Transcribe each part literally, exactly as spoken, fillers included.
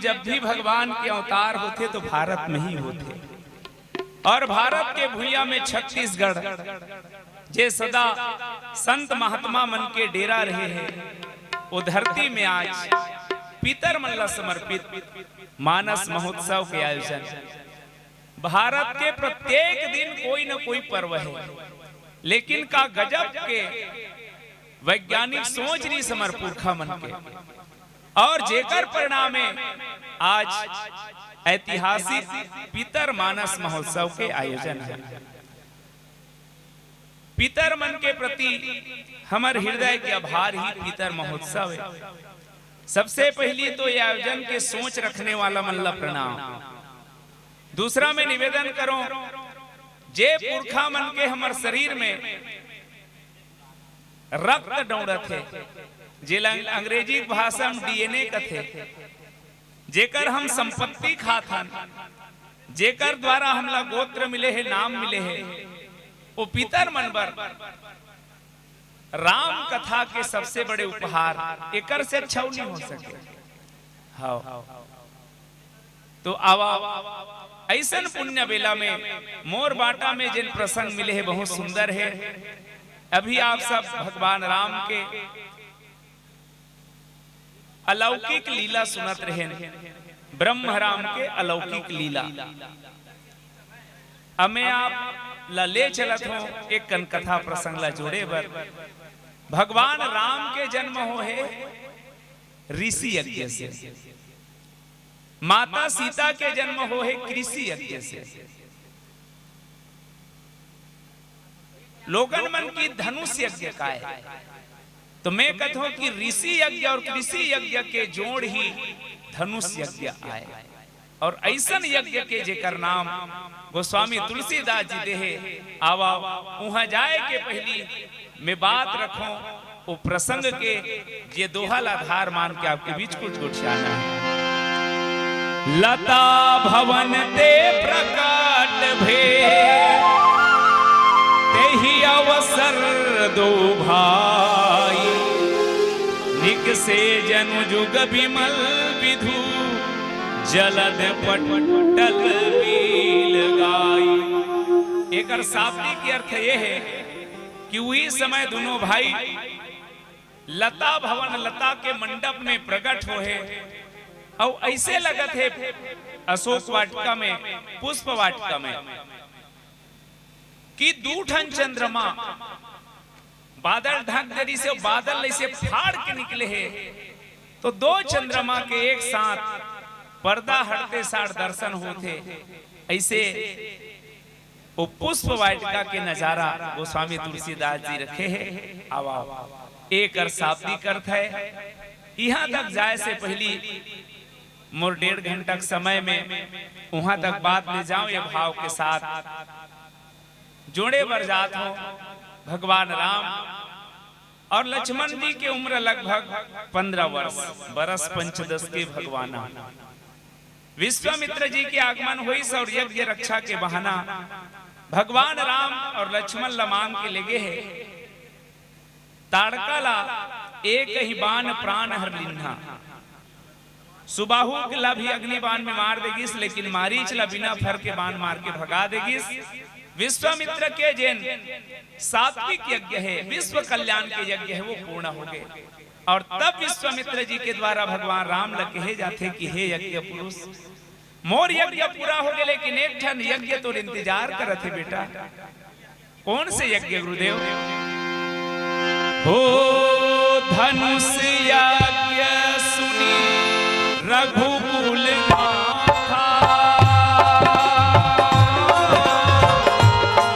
जब भी भगवान के अवतार होथे तो भारत में ही होथे। और भारत के भुइयां में छत्तीसगढ़, जे सदा संत महात्मा मन के डेरा रहे हे, वो धरती में आज पितर मन ला समर्पित मानस महोत्सव के आयोजन। भारत के प्रत्येक दिन कोई न कोई पर्व हे, लेकिन का गजब के वैज्ञानिक सोच रहिस हमर पुरखा मन के, और जेकर परिणाम में आज ऐतिहासिक पितर मानस महोत्सव के आयोजन हे। पितर मन के प्रति हमर हृदय के आभार ही पितर महोत्सव हे। सबसे पहली तो ये आयोजन के सोच रखने वाला मन ला प्रणाम। दूसरा मैं निवेदन करूं, जे पुरखा मन के हमर शरीर में रक्त दौड़त हे, जेला अंग्रेजी भाषा में डीएनए कथे, जेकर हम संपत्ति खात हन, जेकर द्वारा हमला गोत्र मिले हे, नाम मिले हे, वो पितर मन बर राम कथा के सबसे बड़े उपहार, एकर से अच्छा नहीं हो सके। हाँ, तो आवा, ऐसन पुण्य बेला में मोर बाटा में जिन प्रसंग मिले हे, बहुत सुंदर हे। अभी आप सब भगवान राम के अलौकिक लीला सुनत रहेन, ब्रह्म राम के अलौकिक लीला। अब मैं आप ला ले चलत हूं एक कन कथा प्रसंग ला जोड़े बर। भगवान राम के जन्म होहे ऋषि यज्ञ से, माता सीता के जन्म होहे कृषि यज्ञ से। लोगन मन की धनुष यज्ञ का हे, तो मैं कहत हूं कि ऋषि यज्ञ और कृषि यज्ञ के जोड़ ही धनुष यज्ञ आय। और ऐसन यज्ञ के जेकर नाम गोस्वामी तुलसीदास जी देहे, आवा उहां जाए के पहली मैं बात रखूं, वो प्रसंग के, जे दोहा ला आधार मान के आपके बीच कुछ गोठियाना हे। लता भवन ते प्रकट भे, तेहि अवसर दो भाई, निकसे जनु जुग विमल विधु, जलद पटल बील गाई। एकर शाब्दिक अर्थ ये हे कि उही समय दोनों भाई लता भवन, लता के मंडप में प्रकट होहे, अउ ऐसे लगत हे अशोक वाटिका में, पुष्प वाटिका में, कि दू ठन चंद्रमा बादल ढक दे रहिसे, बादल ऐसे फाड़ के निकले हे, तो दो चंद्रमा के एक साथ पर्दा हटते सार दर्शन होथे। ऐसे वो पुष्प वाटिका के नजारा गोस्वामी तुलसीदास जी रखे हे। आवा, एकर शाब्दिक अर्थ हे। इहां तक जाए से पहली मोर डेढ़ घंटा के समय में उहां तक बात ले जाऊं, ये भाव के साथ जोड़े बर जात हूं। भगवान राम और लक्ष्मण जी के उम्र लगभग पन्द्रह वर्ष, बरस पंचदस के भगवाना। विश्वामित्र जी के आगमन होइस और यज्ञ रक्षा के बहाना भगवान राम और लक्ष्मण ल मांग के लेगे हे। ताड़का ला एक ही बाण प्राण हर लिन्हा। सुबाहु ला भी अग्नि बाण में मार दे गिस, लेकिन मारीच ला बिना फर के बाण मार के भगा दे गिस। विश्वामित्र के जेन सात्विक यज्ञ हे, विश्व कल्याण के यज्ञ हे, वो पूर्ण हो गए। और तब विश्वामित्र जी के द्वारा भगवान राम ल कहे जाथे कि हे यज्ञ पुरुष, मोर यज्ञ पूरा हो गए, लेकिन एक ठन यज्ञ तोर इंतजार करत हे बेटा। कौन से यज्ञ गुरुदेव? हो धनुष यज्ञ सुनी रघुकुल माथा,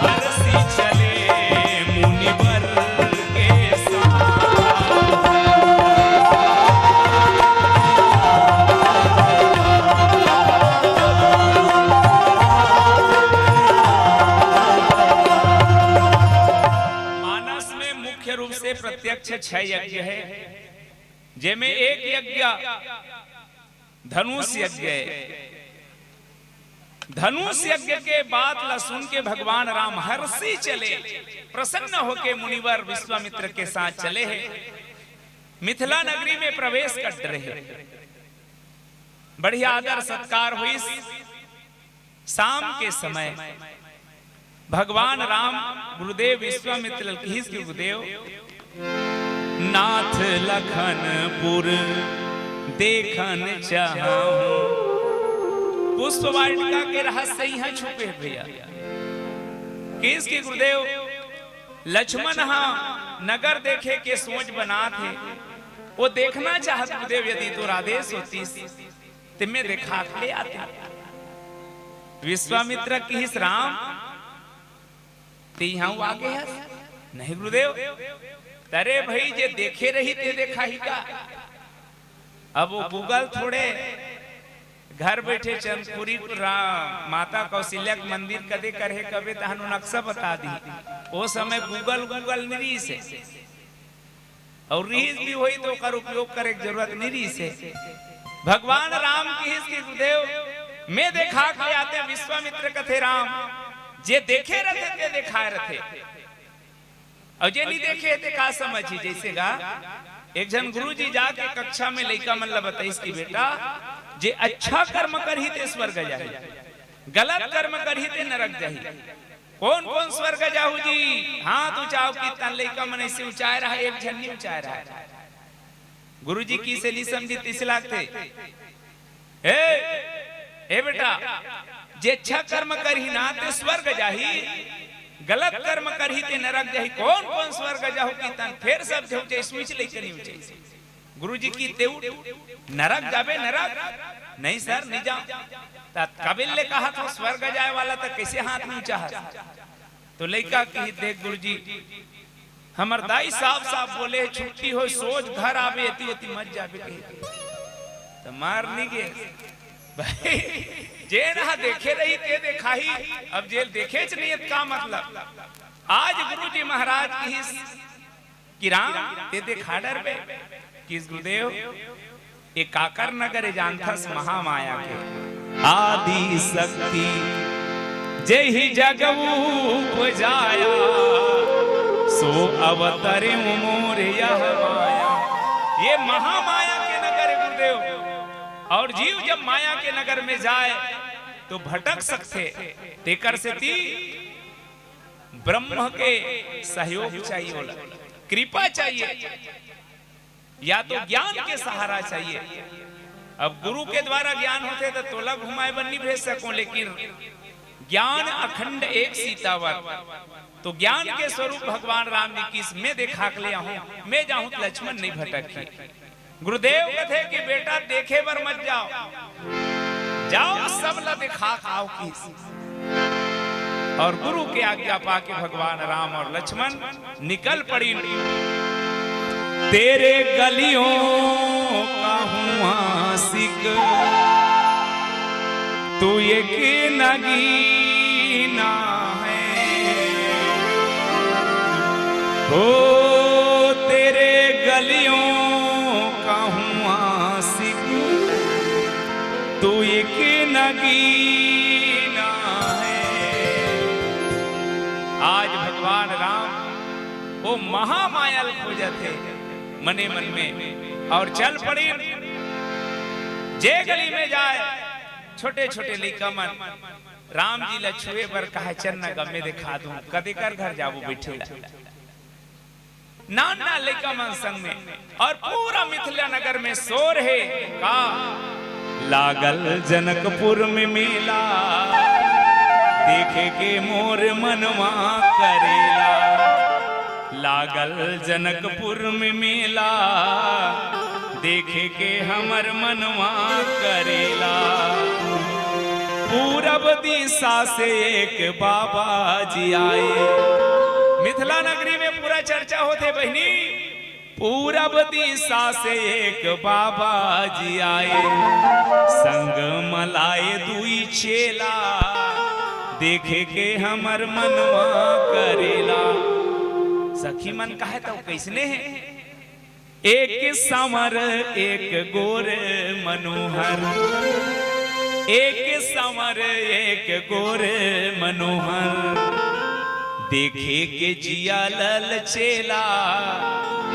हरषि चले मुनिवर के साथ। मानस में मुख्य रूप से प्रत्यक्ष छह यज्ञ हे, जेमे एक यज्ञ धनुष यज्ञ हे। धनुष यज्ञ के बात ला सुन के भगवान राम हरषि चले, प्रसन्न होके मुनिवर विश्वामित्र के साथ चले हे, मिथिला नगरी में प्रवेश कर रहे। बढ़िया आदर सत्कार होइस। शाम के समय भगवान राम गुरुदेव विश्वामित्र ल किहिस कि गुरुदेव, नाथ लखनपुर देखन चाहूं। पुष्प वाटिका के रहस्य इहां छुपे हे भैया। किहिस कि गुरुदेव, लक्ष्मण हा नगर देखे के सोच बनात हे, वो देखना चाहत गुरुदेव, यदि तोर आदेश होतिस ते मैं देखा के ले आते। विश्वामित्र किहिस, राम, ते इहां आगे हस? नहीं गुरुदेव। अरे भाई, जे देखे रही ते देखाही का? अब वो Google थोड़े, घर बैठे चंदखुरी राम, माता कौशल्या के मंदिर कदे करे कबे तहां नक्शा बता दी। वो समय Google, Google नहीं रहिस हे। अउ रिहिस भी होही तो ओकर उपयोग करे के जरूरत नइ रिहिस हे। भगवान राम किहिस कि गुरुदेव, मैं देखा के आते। विश्वामित्र कथे, राम, जे देखे रथे ते देखाए रथे, अउ जे नइ देखे ते का समझही। जैसे गा एक झन गुरुजी जाके कक्षा में लइका मन ला बताइस कि बेटा, जे अच्छा कर्म करही ते स्वर्ग जाही, गलत कर्म करही ते नरक जाही। कोन कोन स्वर्ग जाहू जी? हाथ उचाव किहिस। लइका मन अइसे उचाय रहा, एक झन नइ उचाय रहा। गुरुजी किहिसे नइ समझिस, तइसे लागथे। ए, ए बेटा, जे अच्छा कर्म करही ना ते स्वर्ग जाही, गलत कर्म करही ते नरक जाही। कोन कोन स्वर्ग जाहू किहिस, फेर सब झन उचाइस, लइका नइ उचाइस। गुरुजी किहिस ते उठ, नरक जाबे नरक? नहीं सर, नइ जांव। त कबे ले कहत हंव स्वर्ग जाय वाला, त कइसे हाथ नइ उचाहस? त लइका किहिस, देख गुरुजी, हमर दाई साफ साफ बोले हे, छुट्टी होय सोझ घर आबे, एती ओती मत जाबे कहिके। त मार नइ गे भाई, जेन हा देखे रही ते देखाही, अब जे देखेच नइ हे त का मतलब? आज गुरुजी महाराज किहिस कि राम, ते देखा डरबे। किहिस गुरुदेव, ए काकर नगर ए जानथस? महामाया के। आदि शक्ति जेहि जग उपजाया, सो अवतरे मोर यह माया। ये महामाया के नगर हे गुरुदेव। अउ जीव जब माया के नगर में जाय तो भटक सकथे, तेकर सेती ब्रह्म के सहयोग चाहिए, ओला कृपा चाहिए, या तो ज्ञान के सहारा चाहिए। अब गुरु के द्वारा ज्ञान होथे त तोला घुमाए बर नइ भेज सकंव, लेकिन ज्ञान अखंड एक सीतावर, तो ज्ञान के स्वरूप भगवान राम जी किहिस, मैं देखा के ले आहूं, मैं जाहूं त लक्ष्मण नइ भटकही। गुरुदेव कथे कि बेटा देखे बर मत जाव, जाव सब ला देखा के आव किहिस। अउ गुरु के आज्ञा पाके भगवान राम अउ लक्ष्मण निकल पड़िन। तेरे गलियों का हूँ आशिक, तू एक नगीना है। ओ तेरे गलियों का हूँ आशिक, तू एक नगीना है। आज भगवान राम वो महामाया ल खोजथे मने मन में, अउ चल पड़िन। जे गली में जाय, छोटे छोटे लइका मन राम जी ला छुए बर कहय, चल न गा मैं देखा दूं, कतेकर घर जाबो बइठे ला। नान नान लइका मन संग में, अउ पूरा मिथिला नगर में शोर हे का? लागल जनकपुर में मेला, देखे के मोर मनवा करेला। लागल जनकपुर में मेला, देखे के हमर मनवा करेला। पूरब दिशा से एक बाबा जी आए। मिथिला नगरी में पूरा चर्चा होथे बहिनी। पूरब दिशा से एक बाबा जी आए, संग म लाए दुई चेला, देखे के हमर मनवा करेला। सखी मन कहय त कइसने हे? एक सांवर एक गोर मनोहर, एक सांवर एक गोर मनोहर, देखे के जिया ललचेला,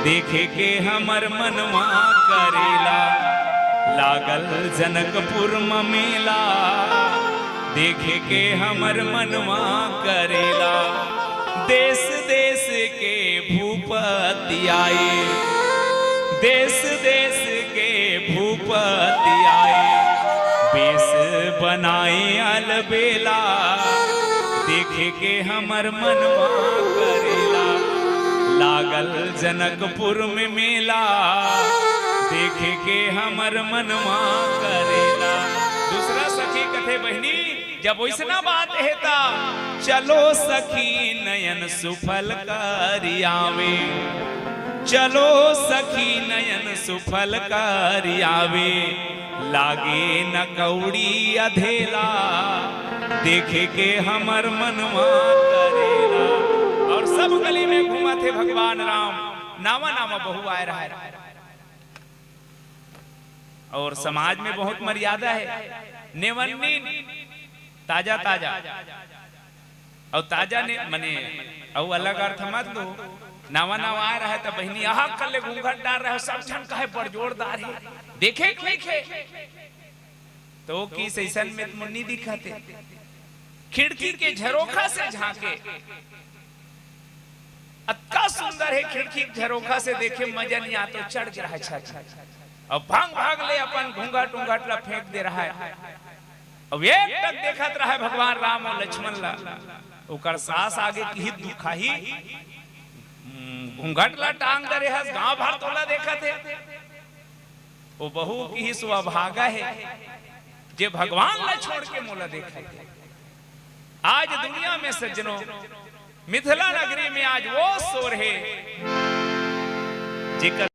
देखे के हमर मनवा करेला। लागल जनकपुर म मेला, देखे के हमर मनवा करेला। देश देश के भूपति आए, देश देश के भूपति आए, बेस बनाए अलबेला, देखे के हमर मनवा करेला। लागल जनकपुर में मेला, देखे के हमर मनवा करेला। दूसरा सखी कथे, बहिनी, जब वैसना बात हे ता चलो सखी नयन सुफल करि आवे, चलो सखी नयन सुफल करि आवे, लागे न कौड़ी अधेला, देखे के हमर मनवा करेला। और सब गली में घूमत हे भगवान राम, नावा नावा बहू आए रहे। और समाज में बहुत मर्यादा हे, नेवन्नी ताजा ताजा, और ताजा ने मने, और अलग अर्थ मत लो, नावा नावा आए रहे त बहिनी अहा कर ले घूंघट डार रहे, सब झन कहे बड़ जोरदार हे, देखे के नइखे। तो वो किहिस अइसन में त मुन्नी दिखत हे, खिड़की के झरोखा से झांके, अतका सुंदर हे, खिड़की के झरोखा से देखे, मजा नइ आत, तो चढ़ गे रहे छत। अब भांग भाग ले अपन घूंघट उंघट ला फेंक दे रहे। अब एक टक देखत रहे भगवान राम और लक्ष्मण ला। ओकर सास आगे किहिस दुखाही, हम्म, घूंघट ला टांग दे रहे हस, गांव भर तोला देखत हे। वो बहू किहिस, वो अभागा हे, जे भगवान ला छोड़ के मोला देखे। आज दुनिया में सज्जनों, मिथिला नगरी में आज वो सोर हे, जेकर